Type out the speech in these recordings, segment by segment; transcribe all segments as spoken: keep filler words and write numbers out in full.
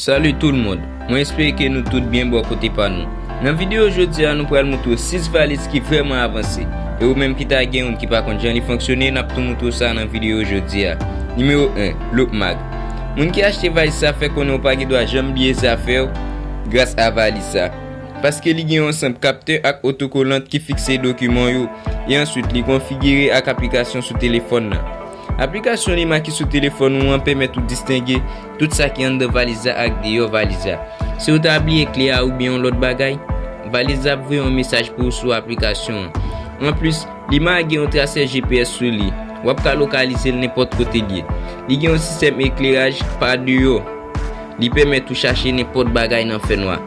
Salut tout le monde, mwen espere ke nou tout byen bò kote pa nou. Nan videyo jodi a, nou pral moutre w sis valiz ki vrèman avanse. E ou menm ki ta gen youn ki pa konn jan li fonksyone, n ap tou moutre w sa nan videyo jodi a. Nimewo en, Look Mag. Moun ki achte valiz sa fè konnen w pa gen dwa janm bliye zafè w gras a valiz sa. Paske li gen yon ansanm kaptè ak otokolant ki fikse dokiman yo, e answit li konfigire ak aplikasyon sou telefòn nan. Aplikasyon Lima ki sou telefòn ou an pèmèt ou distenge tout sa ki anndan valiz la ak deyò valiz la. Si w ta bliye kle a oubyen yon lòt bagay, valiz la ap voye yon mesaj pou ou sou aplikasyon an. Anplis, Lima gen yon trasè G P S sou li. W ap ka lokalize l nenpòt kote l ye. Li gen yon sistèm ekleraj pa deyò. Li pèmèt ou chache nenpòt bagay nan fènwa.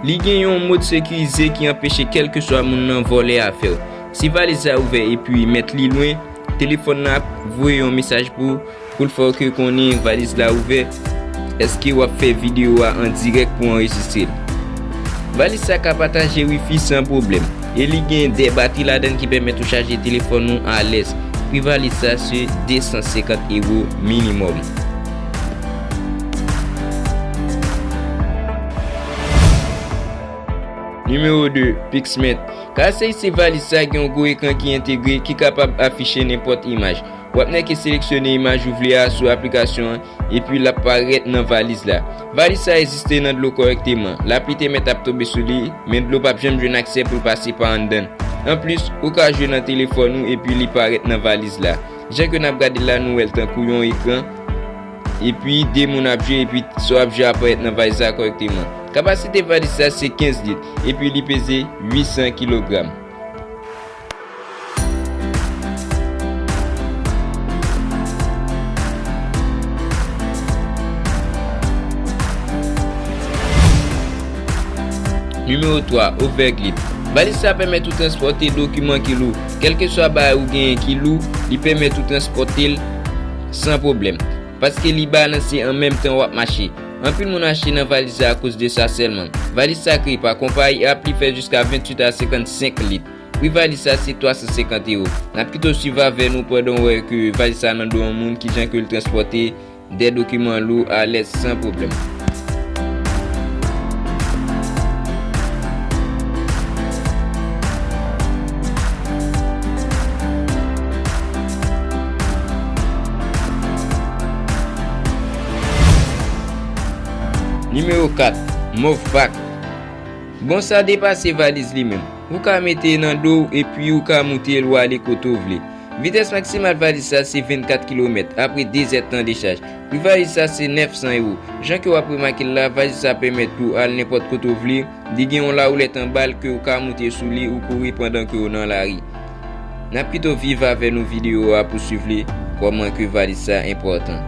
Li gen yon mòd sekirize ki anpeche kèlkeswa moun nan vòlè afè w. Si valiz la ouvè epi mèt li lwen, telefòn nan ap voye yon mesaj pou, pou l fè w ke konnen valiz la ouvè. Èske w ap fè videyo a an dirèk pou anrejistre l? Valiz sa ka pataje wifi san pwoblèm. E li gen de batri ladan l ki pèmèt ou chaje telefòn ou alèz. Pri valiz sa se de san senkant ewo minimòm. Nimewo de, Pixmate. Karakteristik valiz sa gen yon gwo ekran ki entegre ki kapab afiche nenpòt imaj. W ap nèke seleksyone imaj ou vle a sou aplikasyon an, epi l ap parèt nan valiz la. Valiz sa reziste nan dlo kòrèkteman. Lapli te mèt ap tonbe sou li, men dlo p ap janm jwenn aksè pou l pase pa anndan l. Anplis, ou ka jwe nan telefòn ou epi li parèt nan valiz la. Jan ke n ap gade la, nou wè l tankou yon ekran. Epi, de moun ap jwe, epi sa w ap jwe ap parèt nan valiz la kòrèkteman. Kapasite valiz sa se kenz lit, epi li peze uit san kilogram. Nimewo twa, Overglip. Valiz sa pèmèt ou transpòte dokiman ki lou. Kèlkeswa bagay ou genyen ki lou, li pèmèt ou transpòte l san pwoblèm. Paske li balanse an menm tan w ap mache. Anpil moun achte nan valiz sa akoz de sa sèlman. Valiz sa kreye pa konpayi App, li fè jiska venntuit a senkannsenk lit. Pri valiz sa se twa san senkant ewo. N ap kite w swiv avè nou pandan w wè ke valiz sa nan do yon moun, kijan ke l transpòte de dokiman lou alèz san pwoblèm. Nimewo kat, Move Pack. Bon, sa depase valiz li menm. Ou ka mete nan do w epi ou ka moute l w ale kote w vle. Vitès maksimal valiz sa se vennkat kilomèt apre de zèdtan de chaj. Pri valiz sa se nèf san ewo. Jan ke w ap remake l la, valiz sa pèmèt ou al nenpòt kote w vle. Li gen yon lawoulèt anba l ke w ka moute sou li ou kouri pandan ke w nan lari. N ap kite w viv avè nou videyo a pou swiv li, kòman ke valiz sa enpòtan.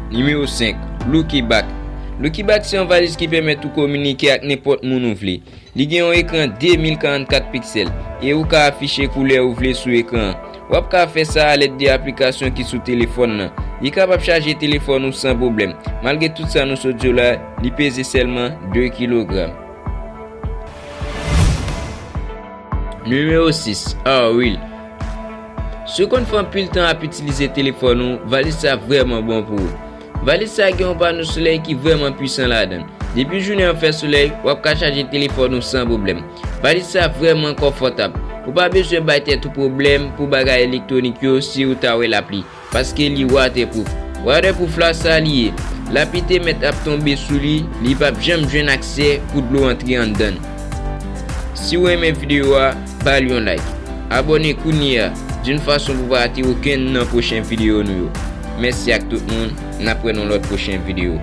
Nimewo senk, Lucky Bag. Lucky Bag se yon valiz ki pèmèt ou kominike ak nenpòt moun ou vle. Li gen yon ekran de mil karannkat piksèl e ou ka afiche koulè ou vle sou ekran an. W ap ka fè sa alèd de aplikasyon ki sou telefòn nan. Li kapab chaje telefòn ou san pwoblèm. Malgre tout sa nou sot di w la, li peze sèlman de kilogram. Nimewo sis, Arwheel. Si w konn fè anpil tan ap itilize telefòn ou, valiz sa vrèman bon pou ou. Valiz sa gen yon pano solèy ki vrèman pwisan ladan l. Depi jounen an fè solèy, w ap ka chaje telefòn ou san pwoblèm. Valiz sa vrèman konfòtab. Ou pa bezwen bay tèt ou pwoblèm pou bagay elektwonik yo si ou ta wè lapli. Paske li waterproof. Waterproof la sa li ye. Lapli te mèt ap tonbe sou li, li p ap janm jwenn aksè pou dlo antre anndan l. Si w renmen videyo a, ba l yon like. Abòne kounye a, d'une façon pou pa rate okenn nan pwochen videyo nou yo. Mèsi ak tout moun, n ap wè nan lòt pwochen videyo.